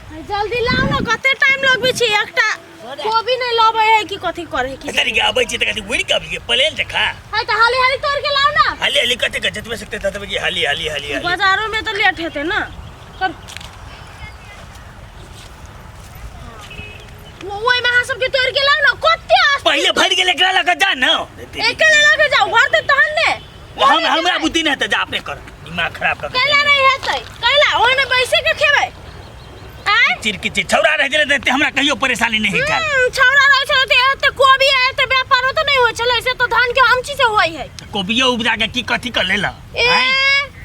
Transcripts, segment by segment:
जल्दी लाउ ने, कते टाइम लगबै छी? एकटा कोबी नहि लबै है कि कथी करे की? तरी के आबै छी त कथी उड़ि के अबियै प्लेन जखा? है तऽ हाली हाली तोड़ के लाउ ना। हाली हाली कते के जतबे सकते ततबे की हाली हाली हाली हाली। बाजारो में तो लेट हेतै ना। कर ओहिमे अहाँ सबके तोड़ के लाउ ना, कते आस। पहिले भरि गेल, एकरा लऽ के जा न। एकले लऽ के जाउ, भरतै तहन ने। हम हमरा बुद्धि नहि हेतै, जा अपने कर, दिमाग खराब कर। कैला नहीं हेतै? कैला ओहिने बैसे के खेबै आय? चिरकिची छौड़ा रह गेलै तऽ हमरा कहियो परेशानी नहि होइत छल। छौड़ा रहै छलै तऽ एते कोबी आ एते व्यापारो तऽ नहि होइ छलै, से तऽ धान के अमची से होइ है। कोबियो उपजा के की कथी कर लेल? ए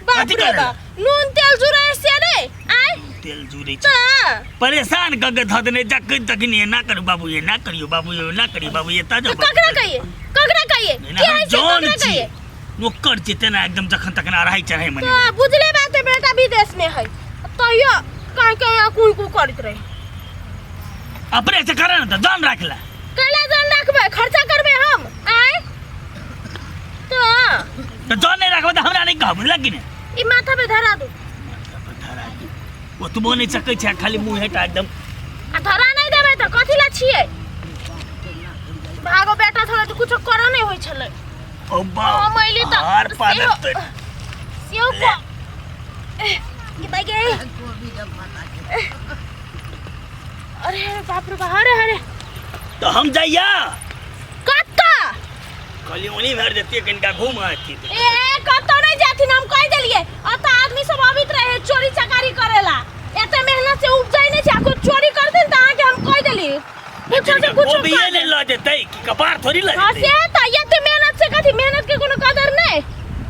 बाप कथी रे कर बाप, नून तेल जुड़ै से नहि आय? तेल जुड़ै छै। तऽ परेशान कऽ के धऽ देने, जखन तखन एना करू बाबू, एना करियौ बाबू, एना करियौ बाबू, एतऽ जाउ। तऽ ककरा कहिए, ककरा कहिए? एना की हम होइ छै? जौन ककरा छी, कहिए? नौकर छी तेना एकदम जखन तखन अढ़ाई चढ़ाई मने। तऽ बुझले बात है, बेटा विदेश में है तैयो कहीं कहीं कुई कुई करैत रहे। अपने से करे ना तऽ जान राख ले। कैला जान रखबै? खर्चा करबै हम आय तऽ? तऽ जान नहि राखबै तऽ हमरा नहि कहब, बुझलक कि नहि? ई माथा पे धरा दू। धरा दू। ओतबो नहि सकै छै, खाली मुँहे टा एकदम। आ धरा नहि देबै तऽ कथी ला छियै? भागो बेटा छलै तऽ कुछो करऽ नहि होइ छलै। ओ बाप। हम अयली तऽ हार पादर सेहो ले। के भाइ गे। अरे अरे बाप रे बाप, अरे अरे। तऽ हम जाइया। कतऽ? कहली ओनी भरि देतियै, कनिका घूम अथी। ए, कतौ नहीं जाथिन, हम कहि देलियै। अतऽ आदमी सब अबित रहे चोरी चकारी करेला। एते मेहनत से उपजै नहीं छै आ कोई चोरी करथिन तऽ अहाँके हम कहि देली, कुछो से कुछो कोबिये कर नहि देब। लऽ जेतै कि कपार थोड़ी लऽ हाँ, जेतै? से तऽ एते मेहनत से कथी, मेहनत के कोनो कदर नहीं,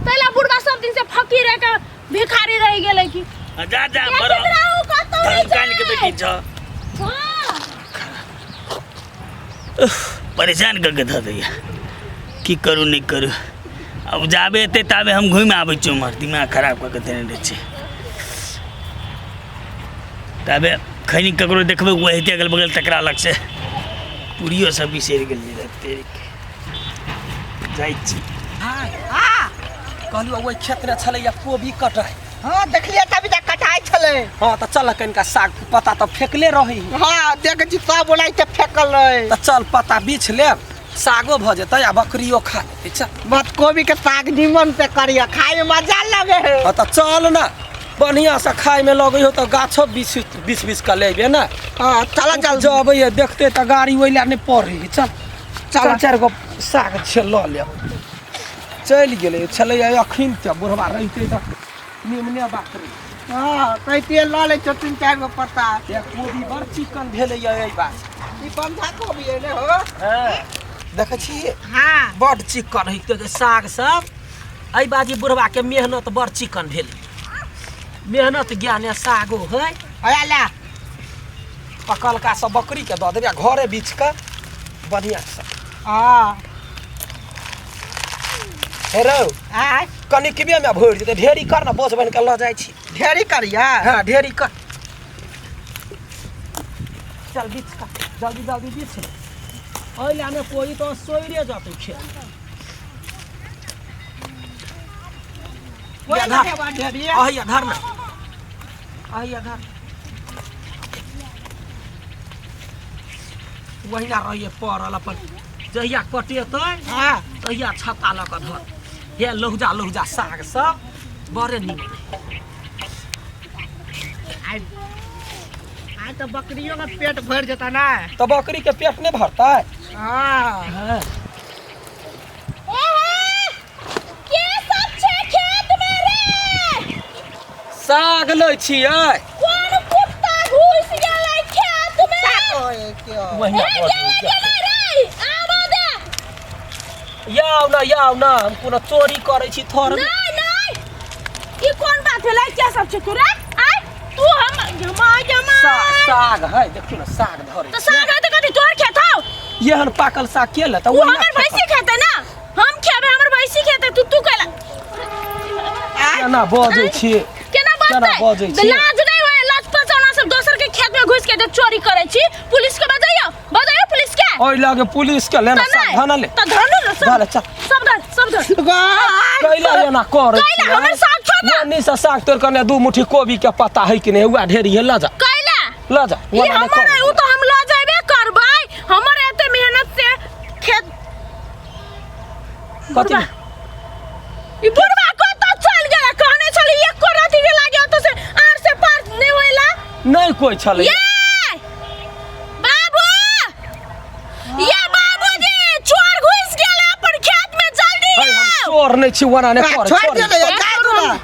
तैला बुढ़बा सब दिन से फकीर रह के भिखारी रह गेलै की। हाँ, जा जा। देखैत बड़ रहू, कतौ नहीं धर्मकान के जाए। बेटी छ। हाँ। परेशान कऽ के धऽ दैया, की करू नहि करू। अब जाबे एतै ताबे हम घुमि आबै छी उम्हर, दिमाग खराब कऽ के देने रहै छै। ताबे खैनी ककरो देखबै ओ हेतै अगल बगल तकरा लग से पूरियो सब बिसरि गेलियै। तेरीके जाइ छी। कहलियौ ओहि खेतमे छलैया कोबी कटाइ। हाँ, देखलियै तभी तक कटाइ छलै। हाँ तऽ चल, कनिका साग पत्ता तऽ फेकले रहै। हाँ, देख छी, सब ओनाहिते फेकल रहै। तऽ चल, पत्ता बीछ लेब, सागो भऽ जेतै आ बकरियो खा लेतै। चल। बस कोबी के साग निमन से करिय, खाय में मजा लगे है। हाँ तऽ चल ने, बढ़िआँ से खायमे लगै हो तऽ गाछो बीछ बीछ बीछ कऽ लेबे ने। हाँ, चल चल। जब अबैए देखतै तऽ गाड़ी ओहि लए नहि पढ़ै। चल चल। चल, चारि गो साग छै, लऽ लेब। चलि गेलै छलैया अखन तऽ बुढ़वा रहितै तऽ निमने बात रही। हाँ, कहितियै लऽ लै छौ तीन चारि गो पत्ता। एक कोबी बड़ चिकन भेलैया एहि बार। ई बन्धा कोबी है ने हो? देखै छी? हाँ। बड़ चिकन है के साग सब एहि बाजी। बुढ़वा के मेहनत बड़ चिकन भेल, मेहनत ज्ञाने सागो है। अया ला। पकलका सब बकरी के दऽ देबै आ घरे बीछ कऽ बढ़िआँ से। हाँ। हे रौ। आय। कनिकबे में भरि जेतै, ढेरी कर ने, बोझ बनि कऽ लऽ जाइ छी। ढेरी करिया? हाँ, ढेरी कर। चल, बीछ कऽ जल्दी जल्दी बीछ। ओहि लए ने कोई तो सोइरे जतै खेत। कोई धर। देबा ढेरी। अहिया धर ना, अहिया धर। वहिना रहिए पड़ल अपन, जहिया कटेतै तहिया छत्ता लऽ कऽ धर। हे, लहुजा लहुजा साग सब बड़े नीक। आइ आइ तऽ बकरियो के पेट भरि जेता ना। तऽ बकरी के पेट नहि भरतै? हाँ। हाँ। ए हे, के सब छै खेत में रे? साग लै छियै। कोन कुत्ता घुस गेलै खेत में? ओए क्यों? वहिना ए गेलै गेलै रे, आबऽ दे। याउ ना, याउ ना, हम कोनो चोरी करै छी थोड़? नहीं नहीं, ई कोन बात भेलै? के सब छै तू रे? आय तू हम जमा जमा। साग है, देखियौ ने, साग धरै। तो साग है तऽ कथी तोहर खेत हौ? एहन पाकल साग के लेतै? ओ ओहिना हमर खेतौ। भैंसी खेतै ना, हम खेबै, हमर भैंसी खेतै। तू तू कैला केना बजै छी? केना केना बजतै? बजै छी? लाज नहीं होय? लाज पचौना सब दोसर के खेत में घुस के जे चोरी करै छी। पुलिस के बजाइयो, बजाइयो पुलिस के। ओहि लगे पुलिस के लेना। तऽ साग धन ले। तऽ धनु ने सब। धर, चल। सब धर, सब धर। कैला एना करै कैला छी? हमर साग छोड़ ना। नानी से साग तोड़ कऽ दू मुट्ठी कोबी के पत्ता है कि नहि, उएह ढेरी है, लऽ जा। कैला? लऽ जा ई ओना नहि हमर कर। है, उ तो हम लऽ जेबे करबै। हमर एते मेहनत से खेत कथी? ई बुढ़वा कतऽ चल गेलै? कहने छली एको रति के लागे ओतऽ से आर से पार नहि होइला। नहि कोइ छलै। ये बाबू, ये बाबूजी, चोर घुस गेल अपन खेत में, जल्दी है, हम आओ। चोर नहि छी, ओना नहि कर। छोड़ दे छोड़ जाय दू ना।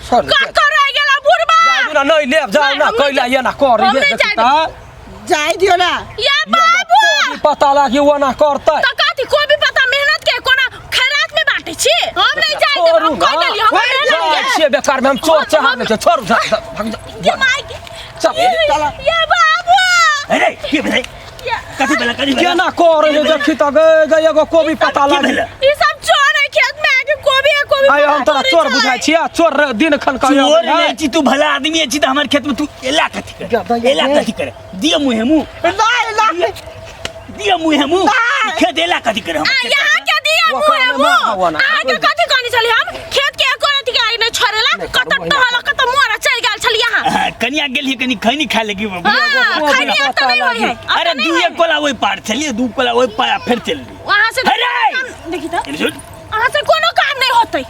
छोड़ दे। कतऽ रहि गेल बुढ़वा? जाय दू ना, नहि लेब, जाउ नहि, ना हम नहि कैला एना कर हम ये नहि देखी जाय तऽ जाय दियो ना। ये बाबू, कोबी पता लागी ओना करतै। तऽ कथी कोबी पता मेहनत के कोना खैरात में बांटे छी? हम नहीं जाय देब, छोड़ू हम कह ना। देली हम मेहनत जाइ के छियै बेकार में हम चोर हम- चहार नहि छियै। छोड़ू, जा, जा, भाग जा। ये माय के चल। ये बाबू, अरे की भेलै? ये कथी भेलै? कथी भेलै? केना कर है देखी तऽ गे गे एगो कोबी पता की लागी। भेलै? ई सब चोर है, खेत में आके कोबी है, कोबी आइ हम तोरा चोरी चोर छै। बुझाइ छियै? चोर रे, दिन खन कहियो चोर है। नहीं छी तू, भला आदमी छी तऽ हमर खेत में तू एला कथी करे? गदइया एला रे। कथी करे? दिय मुँहे मुँह, नहीं नहीं दिय मुँहे मुँह। खेत एला कथी करे आ हमर खेत? यहाँ के दिया वो मुँह है कहने मार मुँह। भगवान। अहाँ के कथी कहने छली? हम खेत के एको रति के आगे नहीं छोड़ेला। नहीं, कत करबो टहल कत मोरा चल गेल छली यहाँ। हाँ, कनिया गेलियै कनि खैनी खाय लगी। हाँ, कोबी खैनी पता अब तो नहीं होई है, लागी। अब अरे तो नहीं दू होई एक है। कोला ओहि पार छलियै, दू कोला ओहि पार आ फेर चलि वहाँ से अरे! देखी तो गेलियै। सुन, अहाँ से कोनो काम नहीं होतै।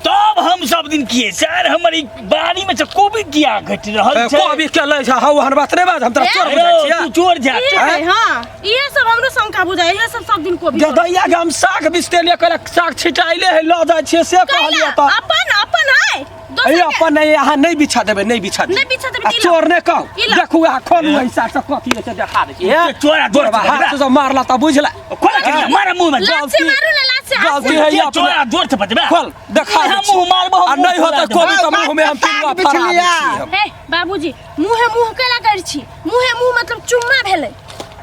तब हम सब दिन किए सर हमर ई बाड़ी में से कोबी किया घटि रहल ए, छै? कोबी के लै छै हौ, ओहन बात नहि बाज, हम तोरा चोर अरे, बुझाइ छियै? तू चोर जा। इहे है, हाँ, इहे सब हमरो शंका बुझाइ, इहे सब सब दिन कोबी गदैया के हम साग बिस्तेलियै, कहलक साग छिटाइले है, लऽ जाइ छियै से कहलियै तऽ। अपन अपन है, दोसर अरे के- अपन नहीं, अहाँ नहीं बिछा देबै, नहीं बिछा देबै। नहि बिछा देबै, आ ई ला। चोर नहि कहू। ई ला। देखू अहाँ, खोलू एहि साग से कथी होइ छै देखा दै छी। हे, चोर आ, बुढ़बा चोर हाथ से मारला तऽ बुझला। खोला कनिया, मारा मुंह में। लात से मारू ना, लात से, हाथ गलती से। है ये चोर आ, जोर से बजबे। खोल देखा दै हम छी। मुंह मारबो, आ नहीं होतै कोबी तऽ मुंह में हम साग पिलुआ फड़ा दै बिछलिया। छी हम। हे बाबूजी, मुँहे मुँह केला करै छी? मुँहे मुँह मतलब चुम्मा भेलै।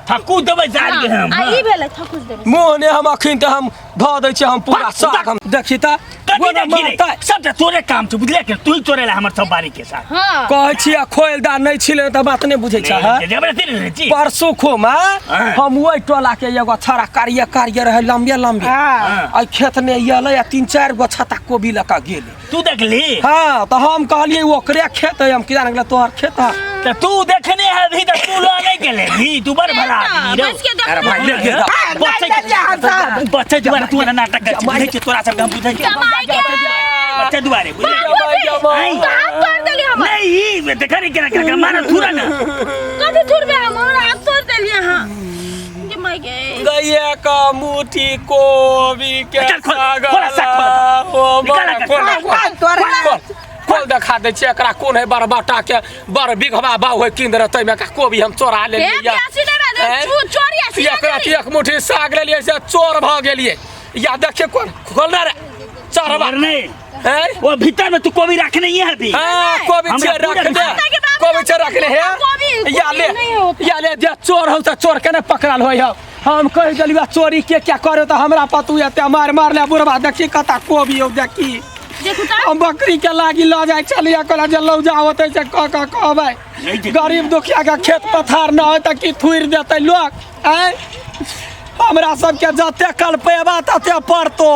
थकू देबै जाड़ के हम। आ ई भेलै थकुच देबै। मुँह ने हम अखन तऽ हम धऽ दै छियै हम पूरा साग हम देखी तऽ कथी गोना देखी रे? मारतै। सबटा तोरे काम छौ, बुझले कि तू ही चोरेला हमर सब बाड़ी के साथ। हाँ, कहै छियै खोलि दा, नहि छिले तऽ बात नहि बुझै छै। हँ? जबरदस्ती रहै छी। परसू खुमा हाँ। हम ओहि टोला के एगो छड़ा कारिये कारिये रहै, लम्बे लम्बे। हाँ। एहि खेत में एलै आ तीन चारि गो छत्ता कोबी लऽ कऽ गेलै। तू देखली? हाँ, तऽ हम कहलियै ओकरे खेत है, हम किया ने तोहर खेत है। तऽ तू देखने हेबही तऽ तू लऽ नहि गेले भी, तू बड़ भला आदमी रौ। बस के अरे देखना। भाई, ले गे। बच्चे नहीं देलियै हम सब। बच्चे दुआरे तू एना नाटक करै छी, बुझै छियै तोरा सबके हम बुझै छियै। जमाई के। बच्चे दुआरे बुझै बाबूजी, आँय। तऽ हाथ तोड़ देली हमर। नहीं, ई देखा नहीं केना केना मारा थूरा ना। कथी थुरबे हम? हमरा हाथ तोड़ देली अहाँ के माय के। गैया का मुठी कोबी के चल, खोल, खोल, साग खोल। ओ, निकाल एकर, खोल, खोल, खोल, तोरे खोल, खोल देखा दै छियै एकरा कोन है बरबटा के बड़ बिघवा बाउ है किन रहतै में कोबी हम चोरा हे लेलियै। प्यासी नहि बाजू, आँय? चोरी आ सीधा एकरा देली। एक मुट्ठी साग लेलियै से चोर भऽ गेलियै। या देखिए कोन खोल ना रे चोरबा। चोर नहीं। हैं? वो भीतर में तू कोबी रखने ही है अभी। हाँ, कोबी हमरा छै पूरा रखने। माता के बाप कोबी छै रखने हे। कोबी- या ले, कोबी नहीं होता। या ले, जे चोर हौ तऽ चोर के ने पकड़ल होइ हौ। हम कहि देलियै चोरी के क्या करे तऽ हमरा पतू एते मार मार ले बुढ़बा। देखी कता कोबी हौ देखी। देखू तऽ। हम बकरी के लागी लऽ जाइ छलियै, कहला जे लौजा होतै से कह कऽ कहबै। नहीं देखी। गरीब दुखिया के खेत पथार न होय तऽ की थुरि देतै लोक? आँय, हमरा सबके जते कलपेबा तते पड़तो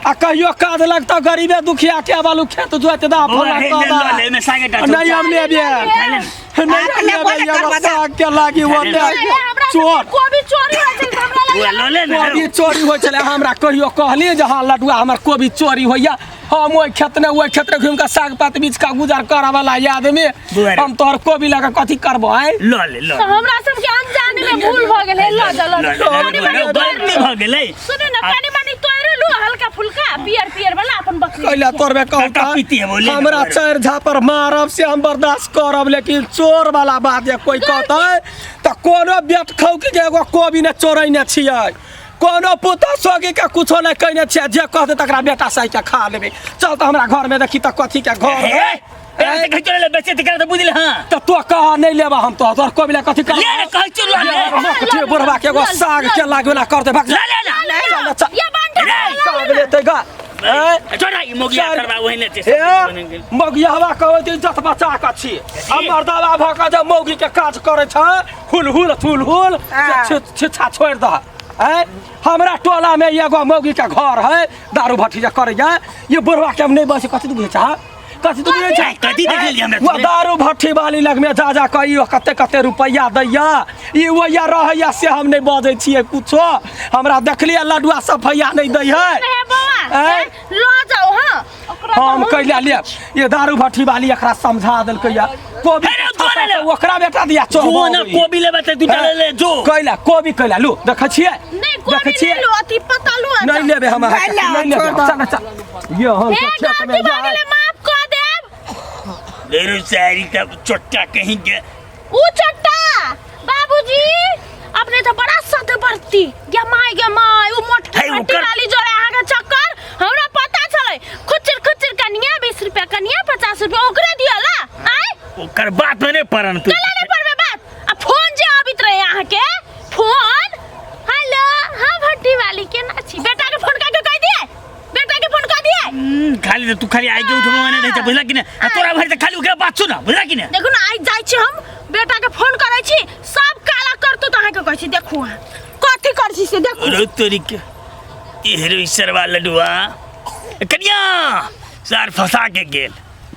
आ कहियो काज लगतो गरीबे दुखिया के बालू खेत जोत दा बौआ, फला हे, ले, कदा। लऽ ले, एहिमे सागे टा छौ। नहीं हम लेबे, नहीं हम अपने लेबे। बोले एगो करबा दे। साग के लागी ले, ओते ले। हमरा चोर। सबके कोबी चोरी होइ छै तऽ हमरा बौआ, लगैया लऽ ले ने। कोबी चोरी होइ छलै। हमरा कहियो कहली जे हँ लडुआ हमर कोबी चोरी होइया? हम ओहि खेत ने ओहि खेत घुमि कऽ साग पात बीछ कऽ गुजर करऽ वाला आदमी। बुआ रे। हम तोहर कोबी लऽ कऽ कथी करबो आँय? लऽ ले, लऽ तऽ ले। हमरा सबके अनजाने में भूल भऽ गेलै, लऽ जा, लऽ जा। लऽ ले, लऽ कनि ले, मनि लऽ ले, तोड़ि गलती लू। भऽ गेलै। सुनू ने, कनि मनि तोड़ि लू हल्का फुल्का पियर पियर वाला अपन बकरी। कैला तोड़बे कहू काका तऽ? पीती है बोले ना हमरा बड़। चारि झापर मारब से हम बर्दाश्त करब, लेकिन चोर वाला बात जे कोई कहतै तऽ कोनो बेट खौकी के एगो कोबी ने चोरैने छियै, कोनो पुतोह सोगी के कुछो नहि कयने छियै। जे कहतै तकरा बेटा साइ के खा लेबै। चल तऽ हमरा घर में देखी तऽ कथी के घर हे, है। ए, तऽ कहै चोरे ले, बेचे तऽ करा तऽ बुझले, हाँ। तऽ तो कह नहि लेबा हम तो तोहर कोबी लए कथी कर ले रे, कहै चोर लऽ ले। बुढ़वा के एगो साग के लागे वाला करतै भाग। ले ले ना। चल, चल। ये बांटा रे, साग लेतै गा ऐं? छोड़ा, ई मोगिया चारि- करबा ओहिने छै, ए, सब बनि गेल। मौगियावा कहै छै इज्जत बचा कऽ छी आ मर्दावा भऽ कऽ जे मौगी के काज करै छै हुल हुल थुल हुल से छिछा छोड़ि दह। ऐं, हमरा टोला में एगो मौगी के घर है, दारू भट्ठी जे करैया। ये बुढ़वा के हम नहि बजै, कथी तू बुझै छह? कथी तू बुझै छै कथी देख लेलियै हमरा वो तोरे? दारू भट्ठी वाली लगमे जा जा कऽ ई कते कते रुपैआ दैया ई ओइया रहैया से हम नहि बजै छियै कुछो हमरा देखलियै लडुआ सफैया नहि दै है हे बौआ ऐं? लऽ जाउ हँ ओकरा तऽ हम हम कैला ले ये दारू भट्ठी वाली एकरा समझा देलकै या कोबी अरे जो ले ले। ओकरा बेटा दिया चोर जो ना कोबी लेबै तऽ दूटा ले ले जो कैला कोबी कैला लू देखै छियै नहि कोबी देखै छियै नहि लू अथी पता लू नहीं लेबे हम अहाँके, नहीं नहीं लेबे छोड़ दो। चल चल ये हम हे खेत में गलती भऽ जा गेलै माफ कऽ देब लेरू सारी तब चोट्टा कहीं के ऊ चट्टा बाबूजी अपने तो बड़ा सदबरती गे माय गे माय ऊ मोटकी हे, हट्टी ओकर- वाली जोड़े अहाँके चक्कर हमरा पता छलै खुचर खुचर कनिया 20 रुपया कनिया 50 रुपया ओकरे दियला आय ओकर बात में नहीं पड़न तू कला नहीं पड़बे बात आ फोन जे आबित रहे अहाँके फोन हेलो हाँ भट्टी वाली केना छी बेटा के फोन करके कह दिए बेटा के फोन कर दिए खाली तू खाली आइ के उठबो ने रहै छै बुझला कि ने आ तोरा भरि तऽ खाली ओकरा बात सुन बुझला कि ने देखू ने आइ जाइ छी हम बेटा के फोन करै छी सब काला करतू तऽ अहाँके कहै छी देखू अहाँ कथी करै छी से देखू रो तोरी के एहरो सरवा लडुआ कनिया सार फंसा के गेल।